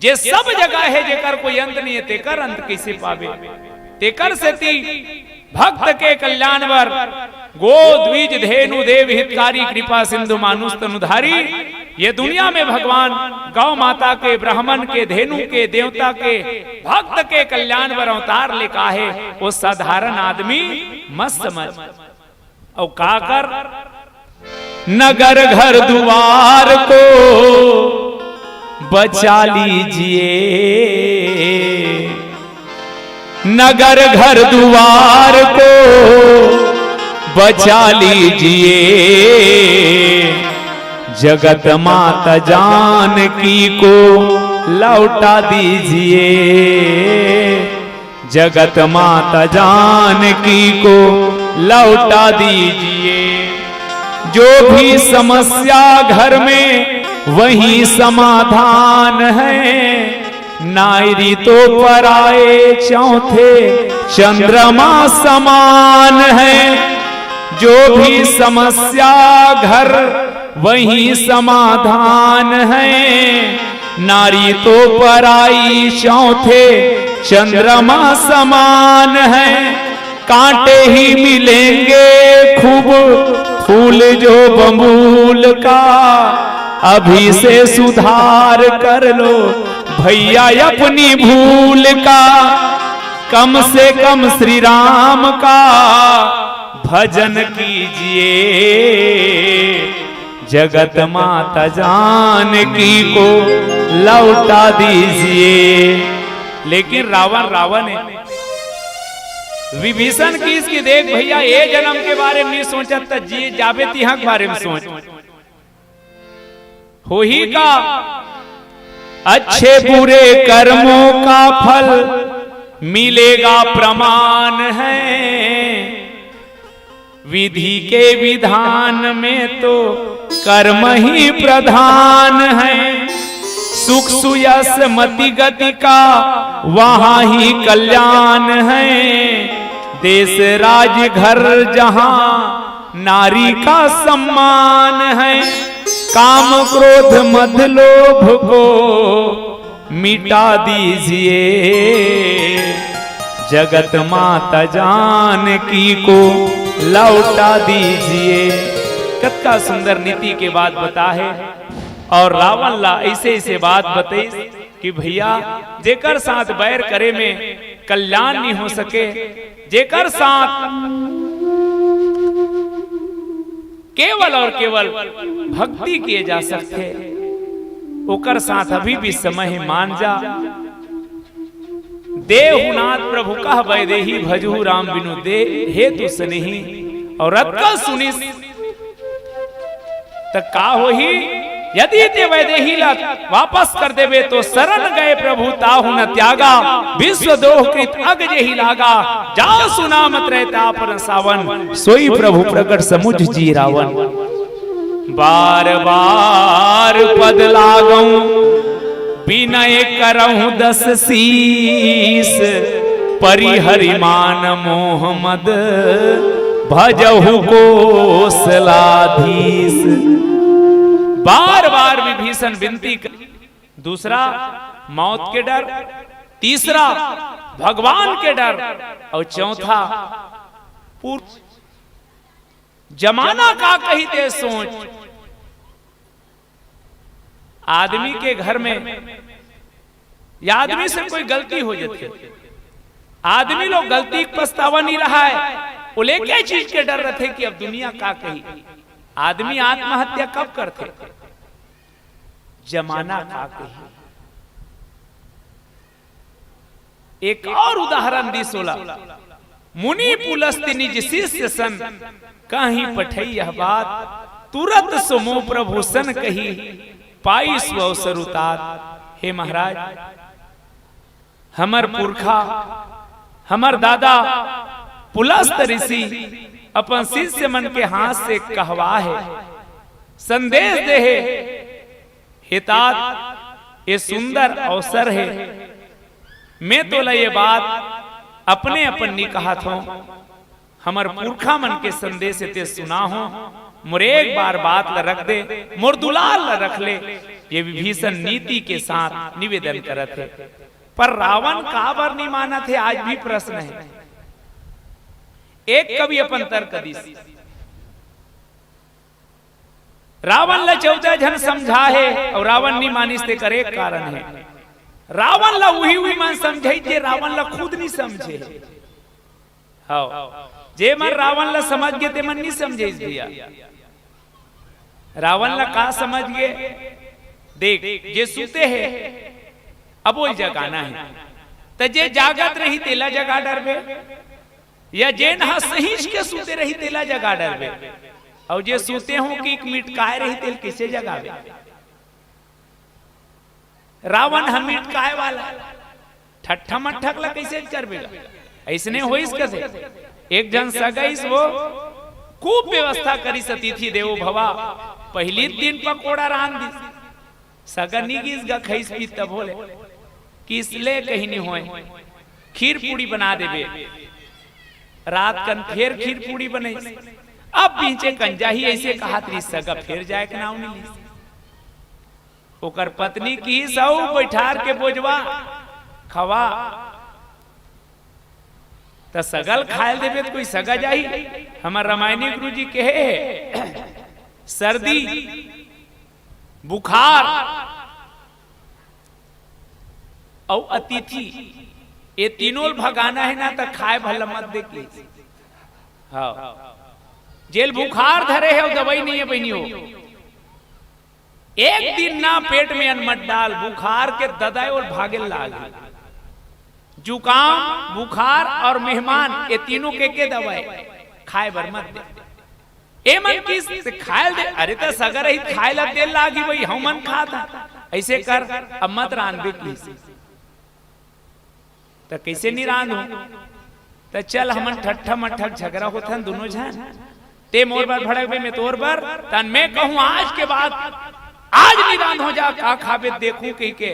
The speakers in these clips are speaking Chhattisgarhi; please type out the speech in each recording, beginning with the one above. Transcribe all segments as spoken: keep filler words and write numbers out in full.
जे सब जगह हे, जेकर कोई अंत नहीं हे, तेकर अंत कइसे पाबे? तेकर सेती भक्त के कल्याण बर गो द्विज धेनु देव हितकारी कृपा सिंधु मानुष तनुधारी, ये दुनिया में भगवान गौ माता के, ब्राह्मण के, धेनु के, देवता के, भक्त के कल्याण बर अवतार लेके आहे। वो साधारण आदमी मत समझ। अउ का कर, नगर घर दुआर को बचा लीजिए, नगर घर दुआर को बचा लीजिए, जगत माता जानकी को लौटा दीजिए, जगत माता जानकी को लौटा दीजिए। जो भी समस्या घर में, वही समाधान है। नारी तो पराए चौथे चंद्रमा समान है। जो भी समस्या घर, वही समाधान है। नारी तो पराई चौथे चंद्रमा समान है। कांटे ही मिलेंगे खूब फूल जो बबूल का, अभी से सुधार कर लो भैया अपनी भूल का। कम से कम श्री राम का भजन कीजिए, जगत माता जानकी को लौटा दीजिए। लेकिन रावण रावण हे। विभीषण कहिस कि देख भैया, ए जन्म के बारे में नहीं सोचत, त जी जाबे तिहां के बारे में सोच। होही का? अच्छे बुरे कर्मों का फल मिलेगा प्रमाण है। विधि के विधान में तो कर्म ही प्रधान है। सुख सुयस मति गति का वहाँ ही कल्याण है। देश राज घर जहाँ नारी का सम्मान है। काम क्रोध मद लोभ को मिटा दीजिए, जगत माता जानकी को लौटा दीजिए। कतका सुंदर नीति के बात बताहे। अउ रावण ला अइसे अइसे बात बताइस कि भैया, जेकर साथ बैर करे में कल्याण नहीं हो सके, जेकर साथ केवल अउ केवल भक्ति किए जा सकथे, ओकर साथ अभी भी समय हे, मान जा। देहु नाथ प्रभु कह वैदेही, भजहु राम बिनु दे हेतु सनेही। अउ अतका सुनिस त का होही? यदि ते वैदेही ला वापस कर देबे तो शरण गए प्रभु ताहु न त्यागा, विश्व द्रोह कृत अग जेहि लागा। जाव सुनाम त्रैतापन सावन, सोई प्रभु प्रगट समुझ जी रावण। बार बार पद लागौं बिनय करहु दस शीस, परिहरि मान मोह मद भजहु कोसलाधीस। बार बार विभीषण विनती कर, दूसरा मौत के डर, तीसरा भगवान के डर, अउ चौथा पूर्व जमाना का कही ते सोच। आदमी के घर में या आदमी से कोई गलती हो जाथे, आदमी लोग गलती के पछतावा नहीं रहा है, वो लेके चीज के डर रहथे कि अब दुनिया का कही, आदमी आत्महत्या कब करथे, जमाना का कही। एक अउ उदाहरण दिस ओला। मुनि पुलस्त्य निज शिष्य सन, कहि पठई यह बात, तुरत सो मो प्रभु सन कहि, पाई सो अवसर उतात। हे महाराज, हमर पुरखा, हमर दादा पुलस्त ऋषि अपन शिष्य मन के हाथ से कहवा हे, संदेश दे हे, हे तात, ये सुंदर अवसर हे। मैं तोला ये बात अपने अपन नी कहत हों, हमर पुरखा मन के संदेश ते सुना हों। मोर एक बार बात ल रख दे, मोर दुलार ल रख ले। ये विभीषण नीति के साथ निवेदन करत हे। पर रावण काबर नहीं मानत हे, आज भी प्रश्न हे। एक कवि अपन तर्क दिस, रावण ला चौदह झन समझा हे अउ रावण नहीं मानिस, तेकर एक कारण हे। रावण ला उही उही मन समझाई जे रावण ला खुद नहीं समझे। हव, जे मन रावण ला समझ गे ते मन नहीं समझे इस भैया। रावण ला का समझ गे? देख, जे सुते हे, अबोल जगाना हे, त जे जागत रही तेला जगा डरबे, या जेन ह सहिंच के सुते रही तेला जगा डरबे, अउ जे सुते हो कि मिटकाए रही तेल किसे जगाबे? रावण ह मिटकाए वाला, ठट्ठा मट्ठक ला कइसे करबे गा? अइसने होइस कसे? एक झन सगा अइस, वो खूब व्यवस्था करिस अतिथि देवो भवा। पहिली दिन पकोड़ा रांध दिस, सगा नी गिस गा, खइस पीस तभो ले। किस ले कहीं नहीं होय, खीर पूड़ी बना देबे। रात कन फेर खीर पूड़ी बनइस। अब बीचे कन जाही अइसे कहत रहिस, सगा फेर जाए के नाव नहीं लिस। ओकर पत्नी किहिस, "अउ बइठार के बोजवा, खवा।" त सगा ल खाए ल देबे त कोई सगा जाही? हमर रामायणी गुरु जी कहे हे, सर्दी, बुखार अउ अतिथि, ये तीनों ल भगाना हे ना, त खाए भर ल मत दे किहिस। हव, जेल बुखार धरे हे अउ दवाई नहीं हे बहिनी हो। एक दिन ना पेट में अन्न मत डाल, बुखार के ददाय अउ भागे लाग। जुकाम, बुखार अउ मेहमान, ये तीनों के के दवाय, खाए बर मत दे। ए मन किहिस ते खाए ल दे, अरे त सगा रही खाए ला तेल लागी भाई, हम मन खात हन, अइसे कर, अब मत रांधबे किहिस। त कइसे नहीं रांधहूं? त चल हमन ठट्ठा मट्ठा झगड़ा होथन दुनों झन, ते मोर बर भड़कबे, मैं तोर बर, तन मैं कहूं आज के बाद, आज नहीं रांधहूं, जा का खाबे देखूं कहिके,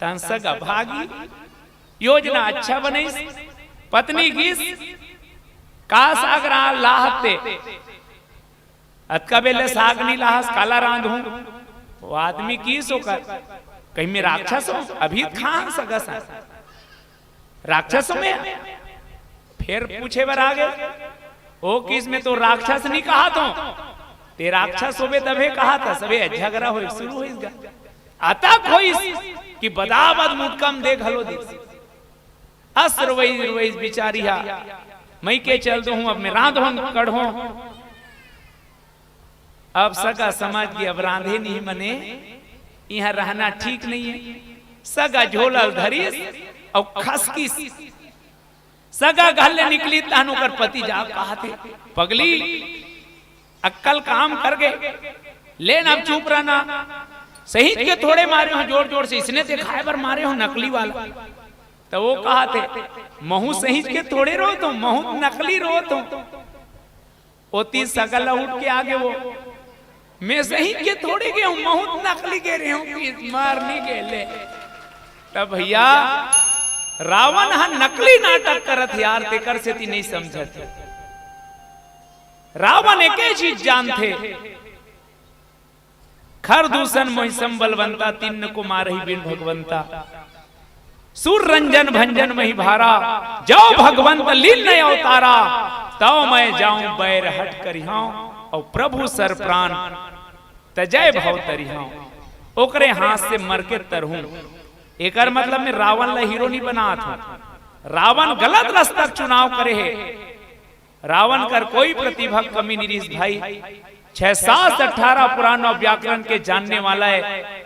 तन सगा भागी। योजना अच्छा बनइस, पत्नी गिस, का साग रा-, लाहत ते, अतका बेले साग नहीं लाहस, काला रांधहूं। वो आदमी किहिस ओकर, कहीं मैं राक्षस हों? अभी खान सकस हन। राक्षस हों मैं? फेर पूछे बर आगे, ओ किहिस मैं तो राक्षस नहीं कहत हों, ते राक्षस होबे तभे कहत हस, सबे झगड़ा होय शुरू होइस गा। अतक होइस कि बदाबद मुटका म दे घलो दिस। अस रोवइस रोवइस बिचारी हा, मइके चल देहूं, अब मैं रांधहूं कढ़हूं। अब सगा समझ गे, अब रांधे नहीं मने, इहां रहना ठीक नहीं हे। सगा झोला ल धरिस अउ खसकिस। सगा घर ले निकलिस तहन ओकर पति जा कहत हे, "पगली, अक्कल काम कर गे, ले ना अब चुप रहना, सहिंच के थोड़े मारे हों जोर जोर से, इसने ते खाए बर मारे हों नकली वाला।" त वो कहत हे, "महूं सहिंच के थोड़े रोवत हों, महूं नकली रोवत हों।" ओती सगा ल उठ के आगे वो, "मैं सहिंच के थोड़े गे हों, महूं नकली गे रहे हों कि मार नहीं गे ले।" त भैया, रावण ह नकली नाटक करत हे यार, तेकर सेती नहीं समझत हे। रावण एके चीज जानथे, "खर दूषण मोहि सम बलवंता, तिन्न को मारहि बिन भगवंता। सूर रंजन भंजन महि भारा, जौ भगवंत लीन न अवतारा, तौ मैं जाऊं बैर हट करिहौं, अउ प्रभु सर प्राण तजै भव तरिहौं।" ओकरे हाथ से मर के तरहूं। एकर मतलब मैं रावण ला हीरो नहीं बनात हों। रावण गलत रस्ता चुनाव करे हे। रावण कर कोई प्रतिभा कमी नहीं रिहिस भाई, छह शास्त्र अठारह पुराण अउ व्याकरण के जानने वाला हे,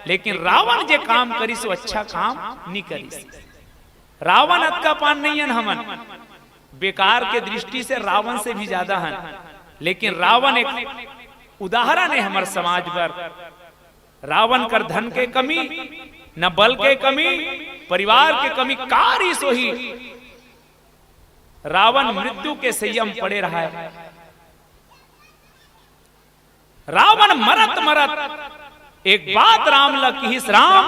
लेकिन रावण जे काम करिस वो अच्छा काम नहीं करिस। रावण अतका पान नहीं हन हमन, बेकार के दृष्टि से रावण से भी ज्यादा हन, लेकिन रावण एक उदाहरण हे हमर समाज बर। रावण कर धन के कमी, न बल के कमी, परिवार के कमी, का रिहिस होही, रावण मृत्यु के सैया म पड़े रहय। रावण मरत मरत एक बात राम ल किहिस, "राम,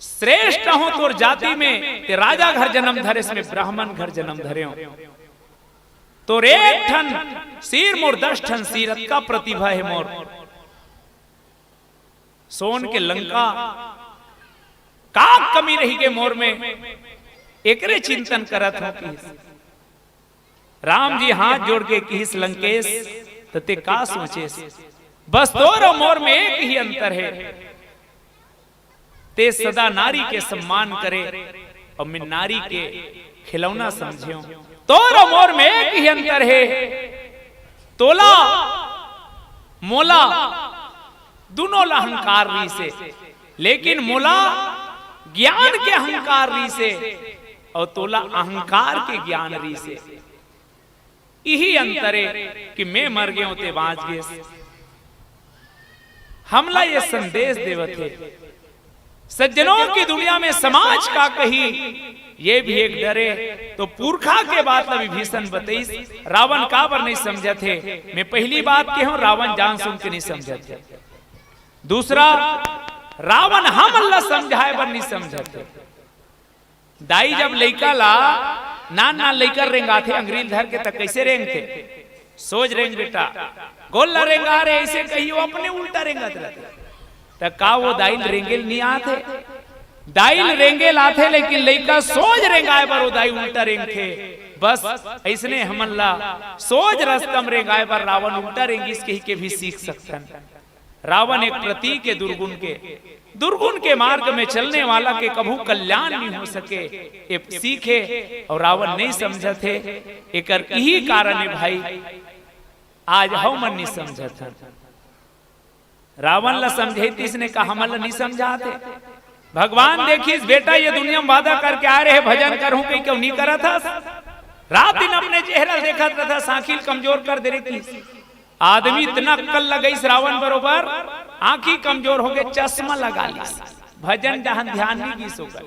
श्रेष्ठ हों तोर जाति में, ते राजा घर जन्म धरेस, मैं ब्राह्मण घर जन्म धरे हों। तोर एक ठन सिर मोर दस ठन सिर, अतका प्रतिभा हे मोर।" सोन के लंका, का कमी रहिगे मोर में, एकरे चिंतन करत हों किहिस। राम जी हाथ जोड़ के किहिस, लंकेश, त तें का सोचेस? बस तोर अउ मोर में एक ही अंतर हे, तें सदा नारी के सम्मान करे अउ मैं नारी के खिलौना समझेंव। तोर अउ मोर में एक ही अंतर हे, तोला मोला दूनों ला अहंकार रहिसे, लेकिन मोला ज्ञान के अहंकार रहिसे अउ तोला अहंकार के ज्ञान रहिसे। इही अंतर ए कि मैं मर गेंव, तें बांच गेस। हमला ये संदेश देवत हे, सज्जनों की दुनिया में समाज का कही, ये भी एक डर ए। तो पुरखा के बात ला विभीषण बतइस, रावण काबर नहीं समझत हे। मैं पहली बात केहेंव, रावण जान सुन के नहीं समझत हे। दूसरा, रावण हमन ला समझाए बर नहीं समझत हे। दाई जब लइका ला, नान नान लइका रेंगाथे, अंगरी ल धर के, त कइसे रेंगथे? सोझ रेंग बेटा, गोल ला रेंगा रे, अइसे कही, वो अपने उल्टा रेंगत रहिथे। त का वो दाई ल रेंगे ल नइ आथे? दाई ल रेंगे ल आथे, लेकिन लइका सोझ रेंगाए बर वो दाई उल्टा रेंगथे। बस अइसने हमन ला सोझ रस्ता म रेंगाए बर रावण उल्टा रेंगिस कहिके भी सीख सकथन। रावण एक प्रतीक ए दुर्गुण के, दुर्गुण के मार्ग में चलने वाला के कभू कल्याण नहीं हो सके। ए सीख ए अउ रावण नहीं समझत हे, एकर इही कारण ए भाई, आज हमन नहीं समझत हन। रावण ला समझाइस, तेसने का हमन ला नहीं समझात हे। भगवान देखिस, बेटा ये दुनिया में वादा करके आए रहे, भजन करहूं कहिके, नहीं करत हस। रात दिन अपने चेहरा देखत रहत हस, आंखी ल कमजोर कर दे रहे किहिस। आदमी इतना अक्कल लगइस रावण बरोबर, आंखी कमजोर होगे, चश्मा लगा लिस, भजन डहन ध्यान नहीं गिस ओकर।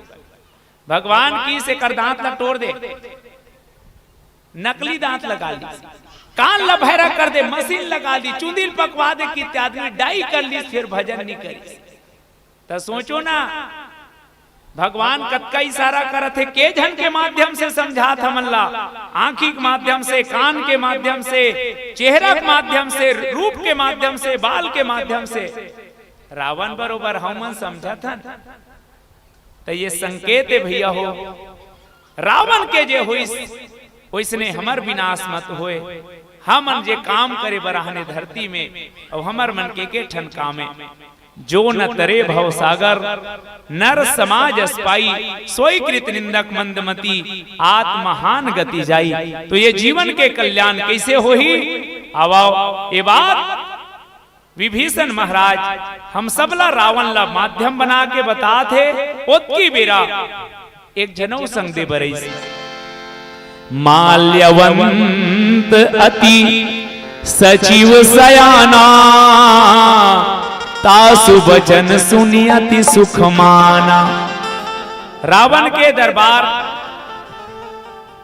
भगवान किहिस एकर दांत ला टोर दे, नकली दांत लगा लिस, कान ला भैरा कर दे, मशीन लगा दी, चुंदी ल पकवा दे किहिस, आदमी डाई कर लिस, फिर भजन नहीं करिस। त सोचो ना, भगवान कतका इशारा करत हे, के झन के माध्यम से समझात हमन ला, आंखी के माध्यम से, कान के माध्यम से, चेहरा के माध्यम से, रूप के माध्यम से, बाल के माध्यम से। रावण बरोबर हमन समझत हन, त ये संकेत ए भैया हो, रावण के जे होइस, ओइसने हमर विनाश मत होय। हमन जे काम करे बर आहने धरती में, अउ हमर मन के के ठन काम ए। जो न तरे भव सागर, नर समा जस पाई, सोई कृत निंदक मंद मति, आत्महान गति जाई। तो ये जीवन के कल्याण कइसे होही? आवव, ये बात विभीषण महाराज हम सबला रावण ला माध्यम बना के बतात हे। ओतकी बेरा एक झन अउ संग दे बर आइस। माल्यवंत अति सचिव सयाना, तासु बचन सुनि अति सुख माना। रावण के दरबार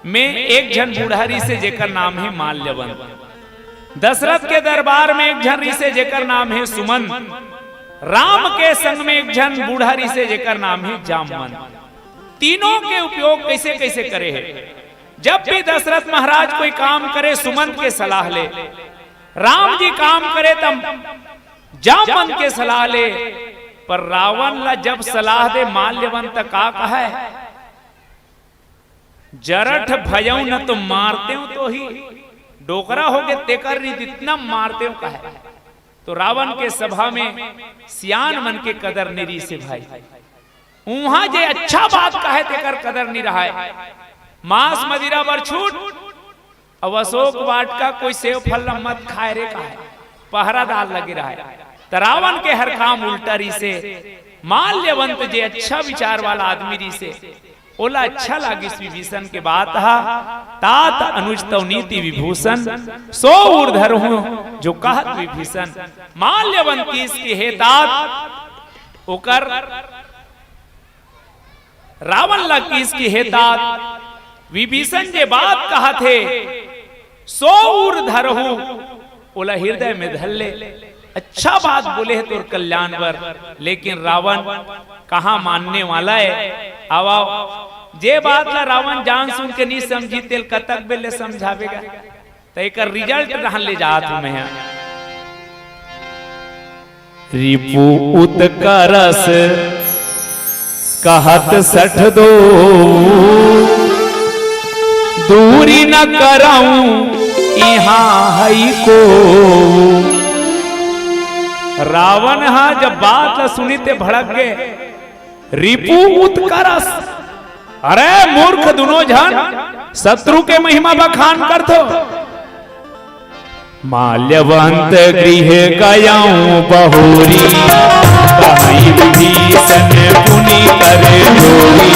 में एक झन बूढ़ा रिहिसे, जेकर नाम हे माल्यवंत। दशरथ के दरबार में एक झन रिहिसे, जेकर नाम हे सुमंत। राम के संग में एक झन बूढ़ा रिहिसे, जेकर नाम हे जामवंत। तीनों के उपयोग कइसे कइसे करे हे। जब भी दशरथ महाराज कोई काम करे, सुमंत के सलाह ले। राम जी काम करे, तब जामवंत के सलाह ले। पर रावण ला जब सलाह दे माल्यवंत, का कहय? जरठ भयउ न तो मारतेंव तोही, डोकरा होगे तेकर रीत इतना मारतेंव कहय। तो रावण के सभा में सियान मन के कदर नइ रिहिसे भाई। उहां जे अच्छा बात कहय तेकर कदर नइ रहय। मांस मदिरा बर छूट, अउ अशोक वाटिका कोई सेव फल ला मत खाय रे कहय, पहरादार लगे रहय। त रावण के हर काम उल्टा रिहिसे। माल्यवंत जे अच्छा विचार वाला आदमी रिहिसे, ओला अच्छा लागिस विभीषण के बात हा। तात अनुज तव नीति विभूषण, सो उर धरहूं जो कहत विभीषण। माल्यवंत किहिस कि हे तात, ओकर रावण ला किहिस कि हे तात, विभीषण जे बात कहत हे, सो उर धरहूं, ओला हृदय में धर ले। अच्छा बात बोले हे तोर कल्याण बर, लेकिन रावण कहां मानने वाला हे। आवव, जे बात ला रावण जान सुन के नइ समझी, तेला कतक बेर ले समझाबे गा। त एकर result रहन ले जात हूं मैं हा। रिपु उत्करस कहत सठ दो, दूरी न करऊं इहां हई को। रावण हा जब बात ला सुनी ते भड़क गे। रिपु उत्करस, अरे मूर्ख दुनो झन शत्रु के महिमा बखान करथो। माल्यवंत गृह गयऊं बहुरी, कहई विभीषण पुनि कर जोरी।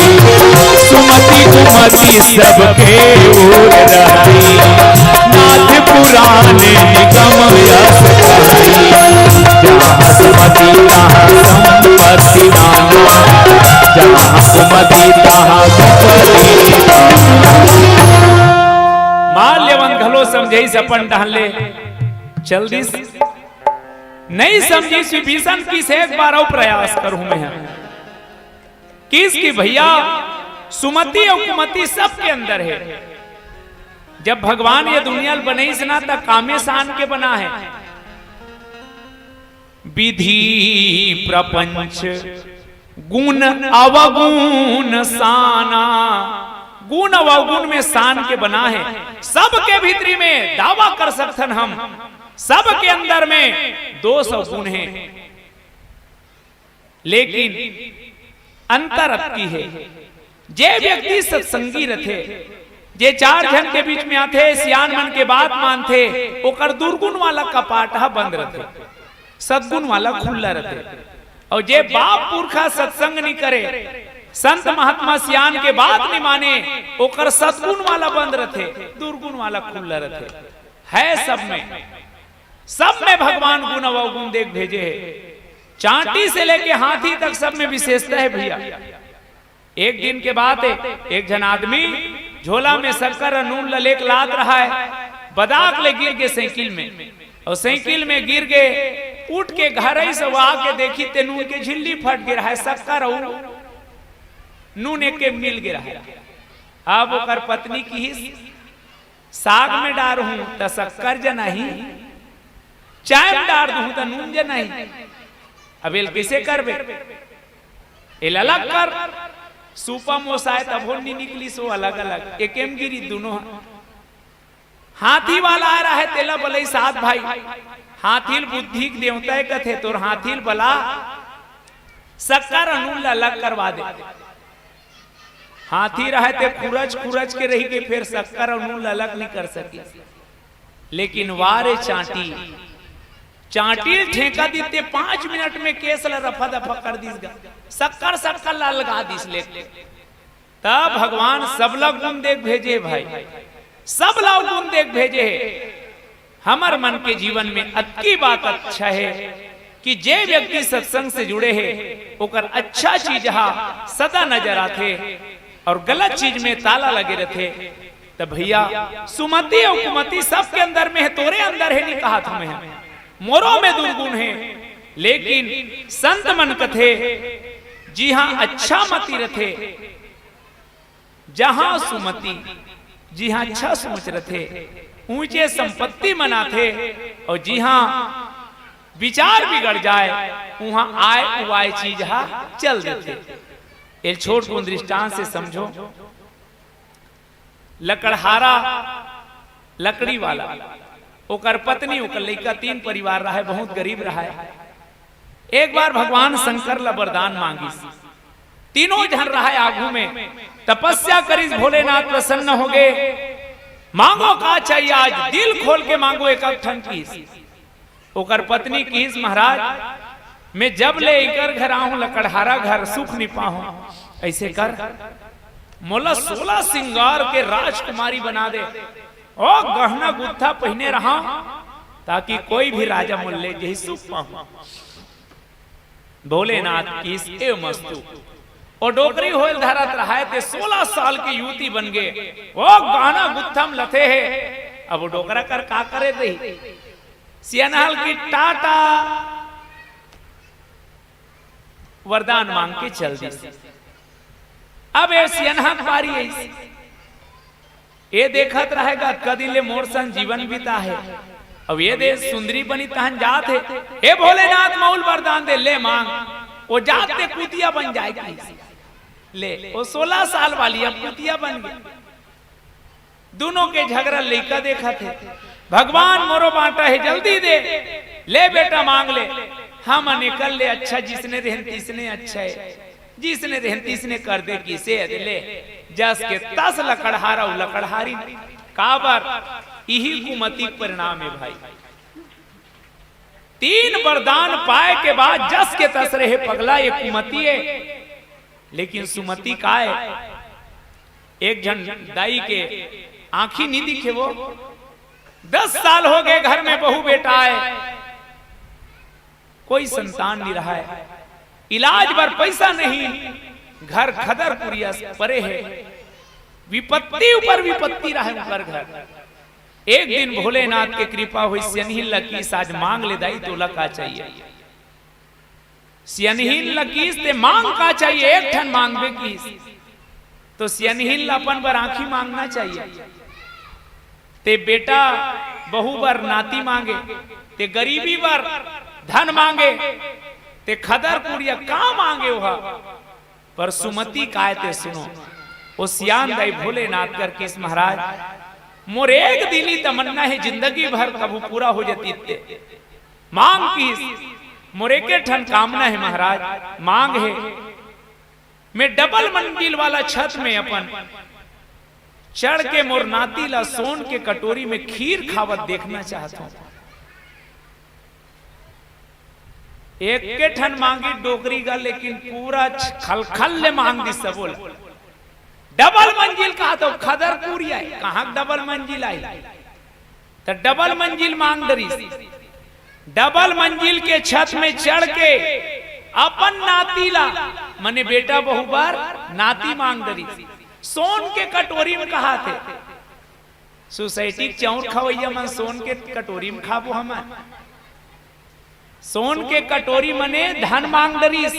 सुमति कुमति सबके ओर रहई, नाथ पुराण निगम यश कहई। जहाँ सुमति तहाँ संपत्ति नाना, जहाँ सुमति तहाँ विपत्ति नाना। माल्यवंत घलो समझइस अपन डहन ले चल दिस। नइ समझिस विभीषण किहिस एक बार अउ प्रयास करहूं मैं। किहिस कि भइया, सुमति अउ कुमति सबके अंदर हे। जब भगवान ये दुनिया ल बनइस ना, त कामे सान के बना हे। विधि प्रपंच गुण अवगुण साना, गुण अवगुण में सान के बना हे। सबके भीतरी में दावा कर सकथन हम, सबके अंदर में दोष अउ गुण हे, लेकिन अंतर अतकी हे। जे व्यक्ति सत्संगी रथे, जे चार झन के बीच में आथे, सियान मन के बात मानथे, ओकर दुर्गुण वाला कपाट ह बंद रथे, सद्गुण वाला खुल्ला रथे। अउ जे बाप पुरखा सत्संग नइ करे, संत महात्मा सियान के बात नइ माने, ओकर सद्गुण वाला बंद रथे, दुर्गुण वाला खुल्ला रथे। हे सब में, सब में भगवान गुण अवगुण दे के भेजे हे। चांटी से लेके हाथी तक सब में विशेषता हे भइया। एक दिन के बात हे, एक झन आदमी झोला में शक्कर अउ नून ल लेके लात रहय, बदाक ले गिर गे साइकिल में, अउ साइकिल में गिर गे, उठ के घर आइस अउ आके देखिस ते नून के झिल्ली फट गे रहय, शक्कर अउ नून एके मिल गे रहय। अब ओकर पत्नी किहिस, साग में डारहूं त शक्कर जनाही, चाय में डार दूहूं त नून जनाही। अब एला कइसे करबे? एला अलग कर। सूपा मोसाय तभो नइ निकलिस, ओ अलग अलग, एके म गिरी दुनो ह। हाथी वाला आय रहय, तेला बलइस सात भाई। हाथी ल बुद्धि के देवता ए कथे, तोर हाथी ल बला, शक्कर अउ नून ल अलग करवा दे। हाथी रहय ते खुरच खुरच के रहि गे, फेर शक्कर अउ नून ल अलग नइ कर सकिस। लेकिन वा रे चांटी, चांटी ल ठेका दिस ते पांच मिनट में केस ल रफा दफा कर दिस गा, शक्कर शक्कर ल अलगा दिस ले। तब भगवान सबला गुण दे के भेजे भाई, सबला गुण दे के भेजे हे। हमर मन के जीवन में अतकी बात अच्छा हे कि जे व्यक्ति सत्संग से जुड़े हे, ओकर अच्छा चीज हा सदा नजर आथे अउ गलत चीज में ताला लगे रथे। त भइया, सुमति अउ कुमति सबके अंदर में हे, तोरे अंदर हे नइ कहत हंव मैं, मोरो में दुर्गुण हे, लेकिन संत मन कथे, जिहां अच्छा मति रथे, जहां सुमति, जिहां अच्छा सोच रथे, ऊंचे संपत्ति मन आथे, अउ जिहां विचार बिगड़ जाय, उहां आय उवाय चीज हा चल देथे। एला छोटकुन दृष्टांत से समझो। लकड़हारा, लकड़ी वाला, ओकर पत्नी, ओकर लइका, तीन परिवार रहय, बहुत गरीब रहय। एक बार भगवान शंकर ला वरदान मांगिस। तीनों झन रहय आगू में, तपस्या करिस, भोलेनाथ प्रसन्न होगे। मांगो का चाहिए आज, दिल खोल के मांगो, एक एक ठन किहिस। ओकर पत्नी किहिस, महाराज, मैं जब ले एकर घर आहूं, लकड़हारा घर, सुख नइ पाहूं। अइसे कर, मोला सोलह सिंगार के राजकुमारी बना दे। ओ गहना गुत्था पहिने रहंव, ताकि कोई भी राजा मोला ले जही, सुख पाहूं। भोलेनाथ किहिस, एवमस्तु। ओ डोकरी होय ल धरत रहय ते सोलह साल के युवती बन गे। ओ गहना गुत्था म लथे हे। अब ओ डोकरा कर का करे रही? सियनहा ल किहिस टाटा, वरदान मांग के चल दिस। अब ए सियनहा के पारी आइस। ए देखत रहय गा, अतका दिन ले मोर संग जीवन बिताहे, अब ये दे सुंदरी बनी तहन जात हे, "हे भोलेनाथ, मउल वरदान दे, ले मांग।" वो जात ते कुतिया बन जाए कहिस। ले, वो सोलह साल वाली अब कुतिया बन गई। दोनों के झगड़ा लइका देखत हे, "भगवान मोरो बांटा हे, जल्दी दे, ले बेटा मांग ले।" हम निकल ले, अच्छा जिसने रहन तिसने अच्छा हे, जिसने रहन तिसने कर दे किसे दे ले, जस के तस लकड़हारा उ लकड़हारी। काबर? इही कुमति के परिणाम हे भाई। तीन वरदान पाए के बाद जस के तस रहे पगला, ये कुमति हे। लेकिन सुमति काय, एक झन दाई के आंखी नहीं दिखे वो। दस साल हो गए घर में बहू बेटा आए, कोई संतान नहीं रहा हे, इलाज बर पैसा नहीं, घर खदर कुरिया परे हे, विपत्ति ऊपर विपत्ति रहे ऊपर घर। एक दिन भोलेनाथ के कृपा हुई, सियनहिन ल किहिस, "आज मांग ले दाई, तोला का चाहिए?" सियनहिन ल किहिस, "ते मांग का चाहिए?" एक ठन मांगबे किहिस। तो सियनहिन ल अपन बर आंखी मांगना चाहिए। ते बेटा बहू बर नाती मांगे, ते गरीबी बर धन मांगे, ते खदर कुरिया का मांगे ओहा? पर सुमति काय ते सुनो, वो सियान दाई भोलेनाथ कर किहिस, "महाराज, मोर एक दिली तमन्ना हे, जिंदगी भर कभू पूरा हो जतिस ते।" मांग किहिस, "मोर एके ठन कामना हे महाराज, मांग हे, मैं डबल मंजिल वाला छत में अपन चढ़ के मोर नाती ला सोन के कटोरी में खीर खावत देखना चाहत हूं।" एके ठन मांगी डोकरी गा, लेकिन पूरा छ-, खलखल ले मांग दिस सबो ला। डबल मंजिल कहा तो खदर कुरिया हे, कहां डबल मंजिल आही? त डबल मंजिल मांग डरिस। डबल मंजिल के छत में चढ़ के अपन नाती ला, मने बेटा बहू बर नाती मांग डरिस। सोन के कटोरी में कहाथे, सोसाइटी के चाउर खवैया मन सोन के कटोरी में खाबो हमन। सोन के कटोरी मने धन मांग डरिस,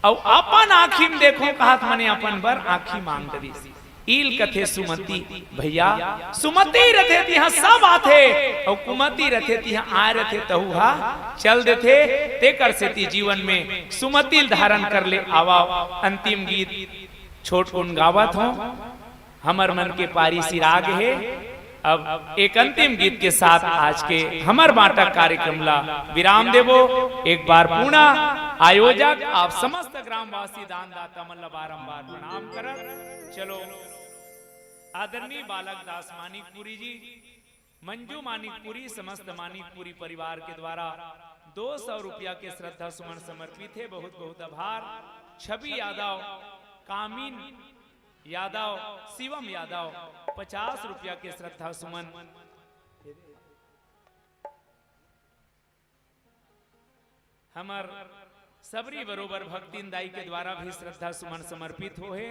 अउ अपन आंखी में देखो कहत मने अपन बर आंखी मांग डरिस। इल कथे सुमति, भैया, सुमति रथे तिहां सब आथे, अउ कुमति रथे तिहां आय रथे तहू हा चल देथे। तेकर सेती जीवन में सुमति ल धारण कर ले। आवा, अंतिम गीत छोटकुन गावत हों। हमर मन के पारी सिरागे हे। अब एक अंतिम गीत के साथ आज के हमर बांटा कार्यक्रम ला विराम देबो। एक बार पुनः आयोजक आप समस्त ग्रामवासी दानदाता मन ला बारंबार प्रणाम करत चलो आदरणीय बालक दास मानिकपुरी जी, मंजू मानिकपुरी, समस्त मानिकपुरी परिवार के द्वारा दो सौ रुपया के श्रद्धा सुमन समर्पित हे। बहुत बहुत आभार। छवि यादव, कामिन यादव, शिवम यादव, पचास रुपया के श्रद्धा सुमन। हमर सबरी बरोबर भक्तिन दाई के द्वारा भी श्रद्धा सुमन समर्पित हो हे।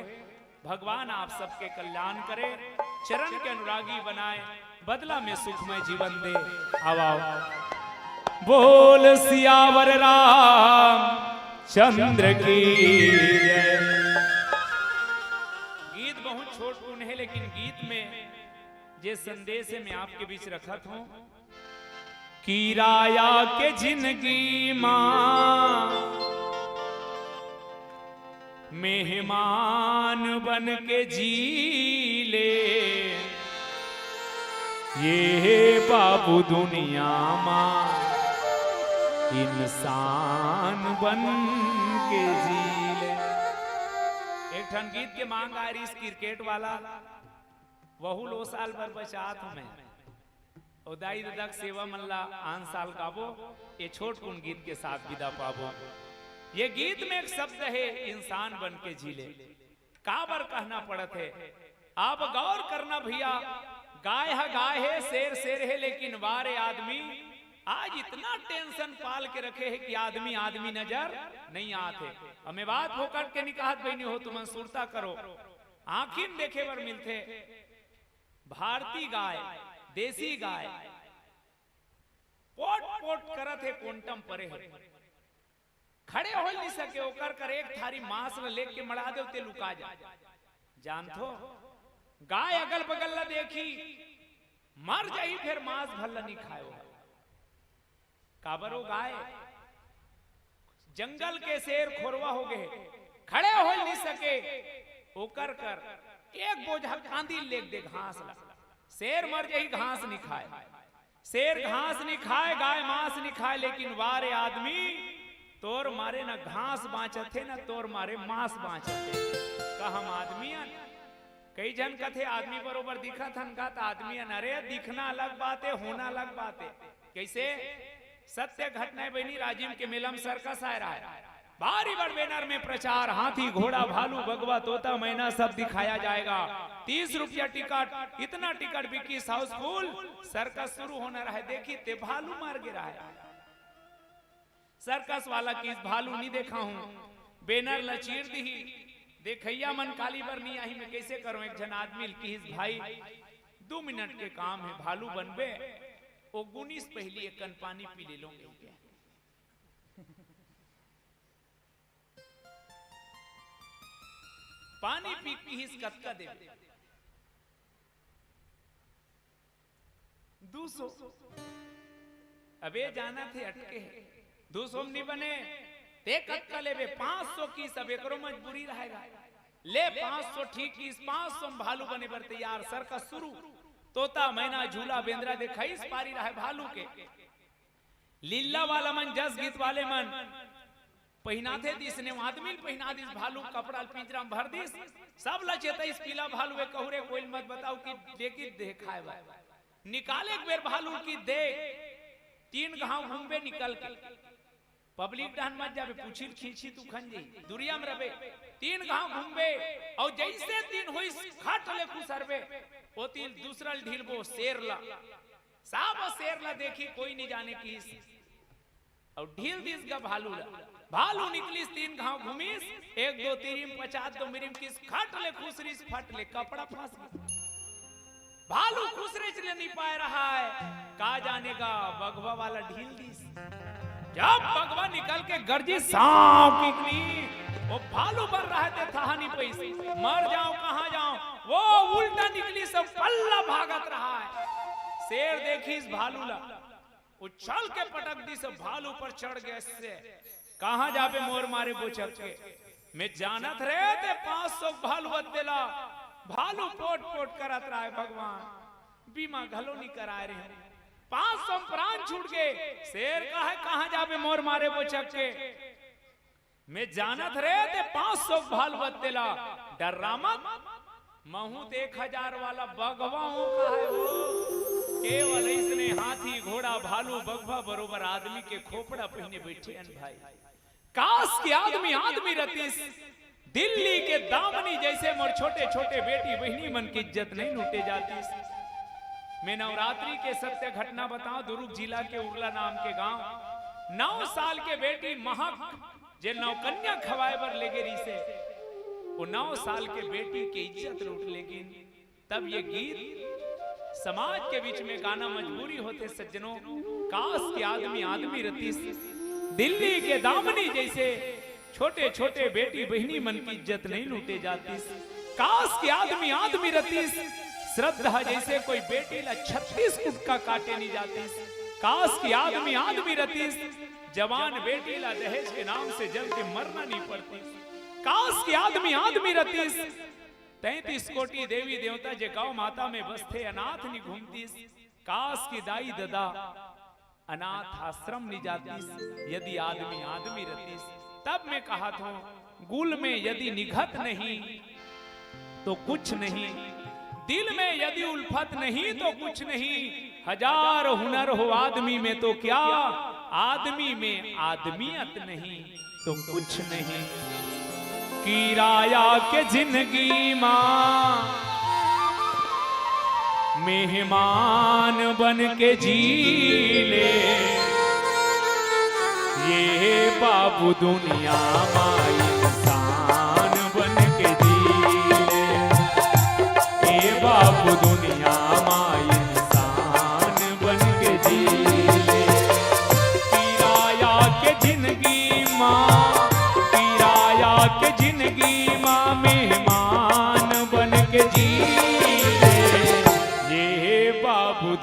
भगवान आप सबके कल्याण करे, चरण के अनुरागी बनाए, बदला में सुखमय जीवन दे। आवा, आवा। बोल सियावर राम चंद्र की जय। गीत बहुत छोटकुन हे, लेकिन गीत में जे संदेश हे, मैं आपके बीच रखत हों। किराया के जिंदगी मा मेहमान बन के जी ले, ये बाबू दुनिया मा इंसान बन के जी ले। एक ठन गीत के मांग आ रहिस क्रिकेट वाला, वहू लो साल भर बचात हूं मैं। ओ दाई ददा के सेवा मन ला आन साल गाबो, ए छोटकुन गीत के साथ विदा पाबो। ये गीत में एक शब्द हे, इंसान बन के जी ले। काबर कहना पड़त हे? आप गौर करना भैया, गाय ह गाय हे, शेर शेर हे, लेकिन वारे आदमी आज इतना टेंशन पाल के रखे हे कि आदमी आदमी नजर नहीं आत हे। अउ मैं बात फोकट के नहीं कहत बहिनी हो, तुमन सुरता करो, आंखी में देखे बर मिलथे। भारतीय गाय, देसी गाय, पोट पोट करत हे, कोंटा म परे हे, खड़े हो नहीं सके, ओकर कर एक थारी मांस ल लेके मड़ा देव ते लुका जा। जानथो, गाय अगल बगल ल देखी, मर जाही, फेर मांस भर ल नी खाय ओ ह। काबर ओ गाय, जंगल के शेर खोरवा हो गे, खड़े हो नी सके, ओकर कर एक बोझा कांदी लेग दे घास ला। शेर मर जाही, घास नी खाय, शेर घास नी खाय, गाय मांस नी खाय, लेकिन वा रे आदमी, तोर मारे न घास बांचत हे, न तोर मारे मांस बांचत हे। का हम आदमी अन? कई झन कथे, "आदमी बरोबर दिखत हन का?" त आदमी अन, अरे, दिखना अलग बात हे, होना अलग बात हे। कइसे? सत्य घटना हे बहिनी, राजिम के मेला म सर्कस आय रहय। भारी बड़ बैनर में प्रचार, हाथी, घोड़ा, भालू, बगवा, तोता, मैना सब दिखाया जाएगा। तीस रुपया टिकट, इतना टिकट बिकिस हाउसफुल, सर्कस शुरू होना रहय। देखिस ते भालू मर गे रहय। सर्कस वाला किहिस, "भालू नी देखाहूं।" बैनर ल चीर दिही। देखइया मन काली बर नी आही, मैं कइसे करों? एक झन आदमी ल किहिस, "भाई, दू मिनट के काम हे, भालू बनबे?" ओ गुनिस, "पहिली एक कन पानी पी ले लों," कहिके। पानी पी किहिस, "कतका देबे?" "दू सौ।" अबे जानत हे अटके हे, "दू सौ म नी बने, ते कतका लेबे?" "पांच सौ किहिस।" अब एकरो मजबूरी रहय गा, "ले पांच सौ ठीक किहिस।" पांच सौ म भालू बने बर तैयार, सर्कस शुरू। तोता, मैना, झूला, बेंदरा देखाइस, पारी रहय भालू के। लीला वाला मन, जस गीत वाले मन पहिनाथे दिस, ने आदमी ल पहिना दिस, भालू कपड़ा ल पिंजरा म भर दिस, सब ल चेतइस, "पीला भालू ए, कहूं रे, कोई ल मत बताव कि लेके देखाय बर।" निकाले एक बेर भालू ल किहिस, "देख, तीन घांव घूमबे निकल के, पब्लिक डहन मत जाबे, पूछी ल खींचही, तू खन जही, दुरिया म रहबे, तीन घांव घूमबे, अउ जइसे तीन होइस, खट ले खुसरबे, ओती ल दूसरा ल ढीलबो, शेर ल।" सब शेर ल देखिस, कोई नी जाने किहिस। अउ ढील दिस गा भालू ल। भालू निकलिस, तीन घांव घूमिस, एक दो तीरिम पचात दो मिरिम किहिस, खट ले खुसरिस, फट ले कपड़ा फंस गे। भालू खुसरेच ले नी पाय रहय, का जाने गा बघवा वाला ढील दिस। जब बघवा निकल के गरजिस, सांव किकनी, ओ भालू बर रहय ते थाह नी पइस, मर जांव कहां जांव, ओ उल्टा निकलिस, सब पल्ला भागत रहय। शेर देखिस भालू ल, उछल के पटक दिस, भालू पर चढ़ गे से, "कहां जाबे मोर मारे बोचक के? मैं जानत रहें ते पांच सौ भालू बत्ते ला।" भालू पोट पोट करत रहय, "भगवान, बीमा घलो नी कराय रहें, पांच सौ म प्राण छूट गे।" शेर कहय, "कहां जाबे मोर मारे बोचक के? मैं जानत रहें ते पांच सौ भालू बत्ते ला, डर्रा मत, महूं ते एक हजार वाला बघवा हूं," कहय ओ। केवल अइसने हाथी, घोड़ा, भालू, बघवा बरोबर आदमी के खोपड़ा पहिने बइठे हन भाई। काश कि आदमी आदमी रतिस। दिल्ली के दामनी जइसे मोर छोटे छोटे बेटी बहिनी मन के इज्जत नइ लूटे जातिस। मैं नवरात्रि के सत्य घटना बतांव, दुरूग जिला के उरला नाम के गांव, नौ साल के बेटी महक, जे नवकन्या खवाय बर लेगे रिहिसे, ओ नौ साल के बेटी के इज्जत लूट लेगिन। तब ये गीत समाज के बीच में गाना मजबूरी होथे सज्जनों। काश कि आदमी आदमी रतिस। दिल्ली के दामनी जइसे छोटे छोटे बेटी बहिनी मन के इज्जत नइ लूटे जातिस। काश कि आदमी आदमी रतिस। श्रद्धा जइसे कोई बेटी ला छत्तीस कुटका काटे नी जातिस। काश कि आदमी आदमी रतिस। जवान बेटी ला दहेज के नाम से जल के मरना नी पड़तिस। काश कि आदमी आदमी रतिस। तैंतीस कोटि देवी देवता जे गौ माता में बसथे, अनाथ नी घूमतिस। काश कि दाई ददा अनाथ आश्रम नी जातिस, यदि आदमी आदमी रतिस। तब मैं कहत हों, गुल में यदि निघत नहीं तो कुछ नहीं, दिल में यदि उल्फत नहीं तो कुछ नहीं। हजार हुनर हो आदमी में तो क्या, आदमी में आदमियत नहीं तो कुछ नहीं। किराया के जिंदगी मा मेहमान बन के जी ले, ये बाबू दुनिया मा इंसान बन के जी ले, ये बाबू दुनिया मा इंसान बन के जी ले। किराया के जिंदगी मा, किराया के जिंदगी मा मेहमान बन के जी ले, ये बाबू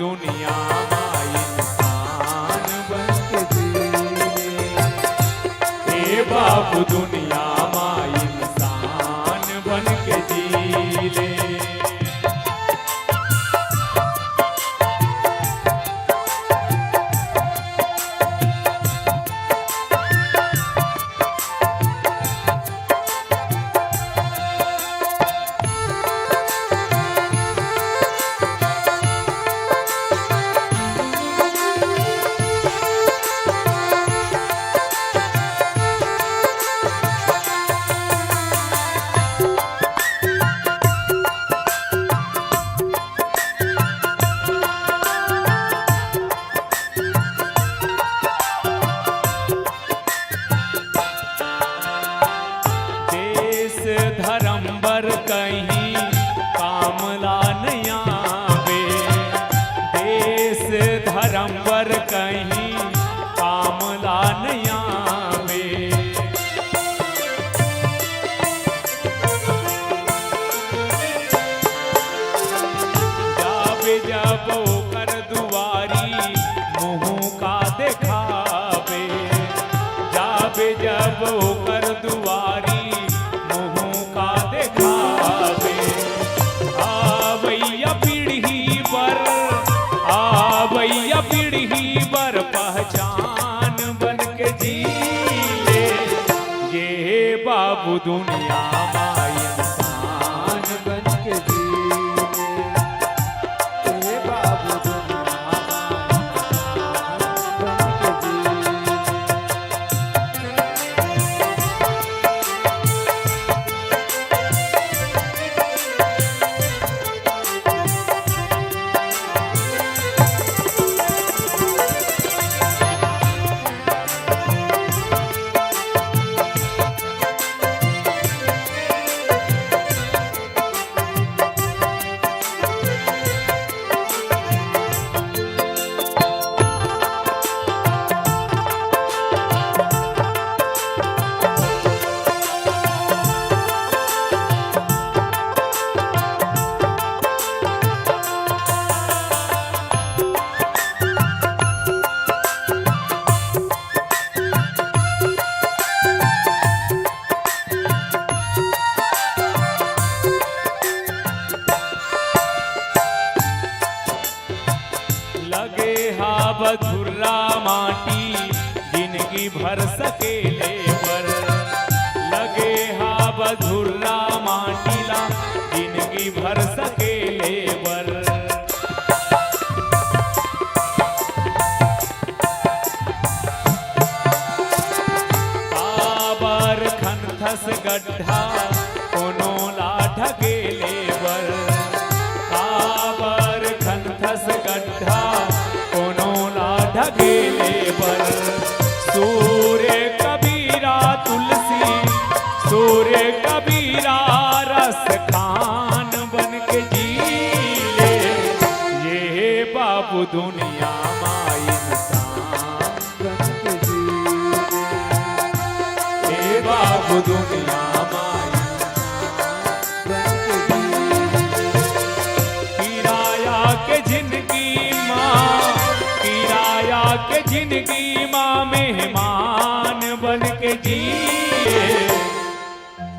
धरम बर कहीं काम ला नइ आवे, देश धरम बर कहीं काम ला नइ आवे। जाबे जब ओकर दुआरी मुँह का देखाबे, जाबे जब ओकर दुआरी मुँह का देखाबे। आवइया पीढ़ी बर, आवइया पीढ़ी बर पहचान बन के जी ले। ये बाबू दुनिया मा इंसान बन के जी ले। हे बाबू दुनिया मा इंसान बन के जी। लगे हाब धुर्रा माटी जिनगी भर सकेले बर, लगे हाब धुर्रा माटी ला जिनगी भर सकेले बर। काबर खनथस गड्ढा कोनो ला ढकेले बर, काबर खनथस गड्ढा कोनो ला ढकेले बर। सूर्य कबीरा तुलसी, सूर्य कबीरा रस खान बन के जी ले। ये बाबू दुनिया मा इंसान बन के जी। हे बाबू दुनिया मा इंसान बन के जी। किराया के जिनगी मा, किराया के जिनगी मा मेहमान बन के जी।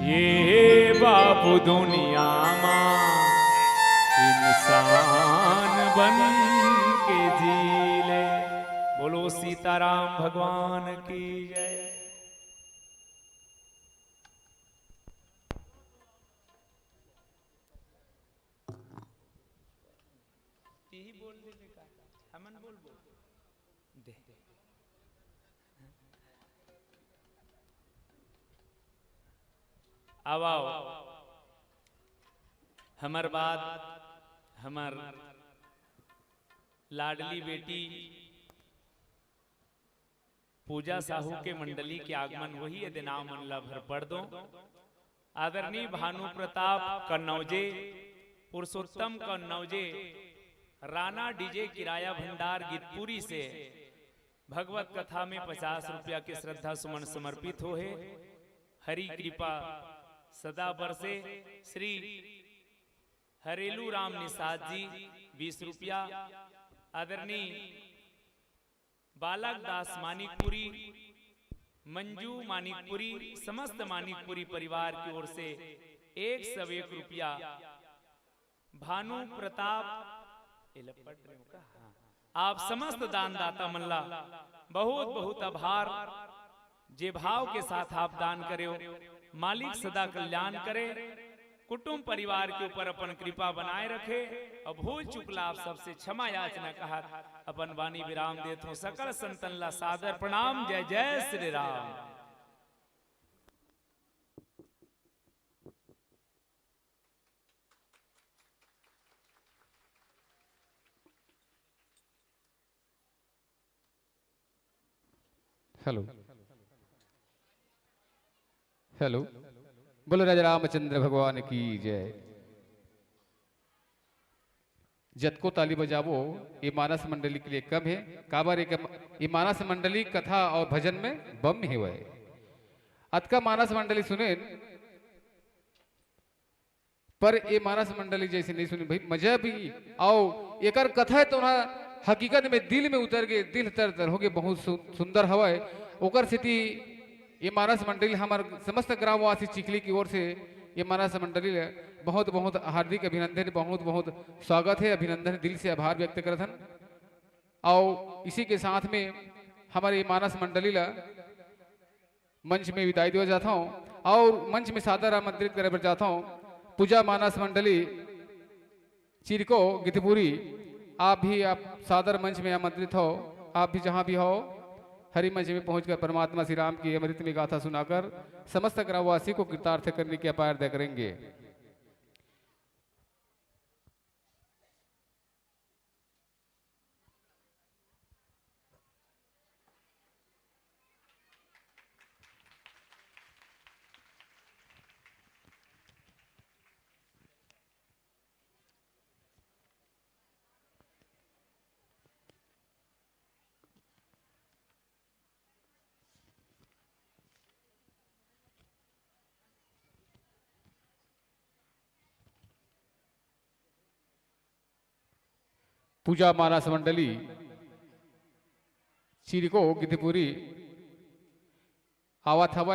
ये बाबू दुनिया मा इंसान बन के जी ले। बोलो सीताराम भगवान की जय। तेही बोल दे बेटा, हमन बोलबो। दे। आवा, आवा। हमर बाद, हमर लाडली बेटी पूजा साहू के मंडली के आगमन होही, एदे नाव मन ला भर पढ़ दो। आदरणीय भानु प्रताप कन्नौजे, पुरुषोत्तम कन्नौजे, राना डीजे किराया भंडार गीतपुरी से भगवत कथा में पचास रुपया के श्रद्धा सुमन समर्पित होहे। हरि कृपा सदा बरसे। श्री हरेलू राम निषाद जी बीस रुपया, आदरणीय बालक दास मानिकपुरी, मंजू मानिकपुरी, समस्त मानिकपुरी परिवार की ओर से एक सौ एक रुपया। भानु प्रताप, ये ला पढ़ रहे हो का? हाँ। आप समस्त दानदाता मन ला बहुत बहुत आभार। जे भाव के साथ आप दान करेव, मालिक सदा कल्याण करे, कुटुंब परिवार के ऊपर अपन कृपा बनाए रखे। अउ भूल चूक ला आप सबसे क्षमा याचना कहत अपन वाणी विराम देत हों। सकल संतन ला सादर प्रणाम। जय जय श्री राम। Hello, hello. बोलो राजा रामचंद्र भगवान की जय। जतको ताली बजाबो, ये मानस मंडली के लिए कम हे। काबर एक, ये मानस मंडली कथा अउ भजन में बम हेवय। अतका मानस मंडली सुनेन, पर ये मानस मंडली जइसे नइ सुनेन भाई, मजा भी। अउ एकर कथा तो ना हकीकत में दिल में उतर गे, दिल तर तर होगे, बहुत सु-, सुंदर हवय। ओकर सेती ये मानस मंडली हमर समस्त ग्रामवासी चिखली की ओर से ये मानस मंडली ल बहुत बहुत हार्दिक अभिनंदन, बहुत बहुत स्वागत हे, अभिनंदन, दिल से आभार व्यक्त करत हन। अउ इसी के साथ में हमर ये मानस मंडली ल मंच में विदाई देवा जात हौं अउ मंच में सादर आमंत्रित करे बर जात हौं पूजा मानस मंडली चिरको गितपुरी। आप भी, आप सादर मंच में आमंत्रित हो। आप भी जहां भी हो, हरि मंच में पहुंचकर परमात्मा श्री राम की अमृत में गाथा सुनाकर समस्त ग्रामवासी को कृतार्थ करने की अपार दया करेंगे। पूजा मानस मंडली चिरको गितपुरी आवत हवय।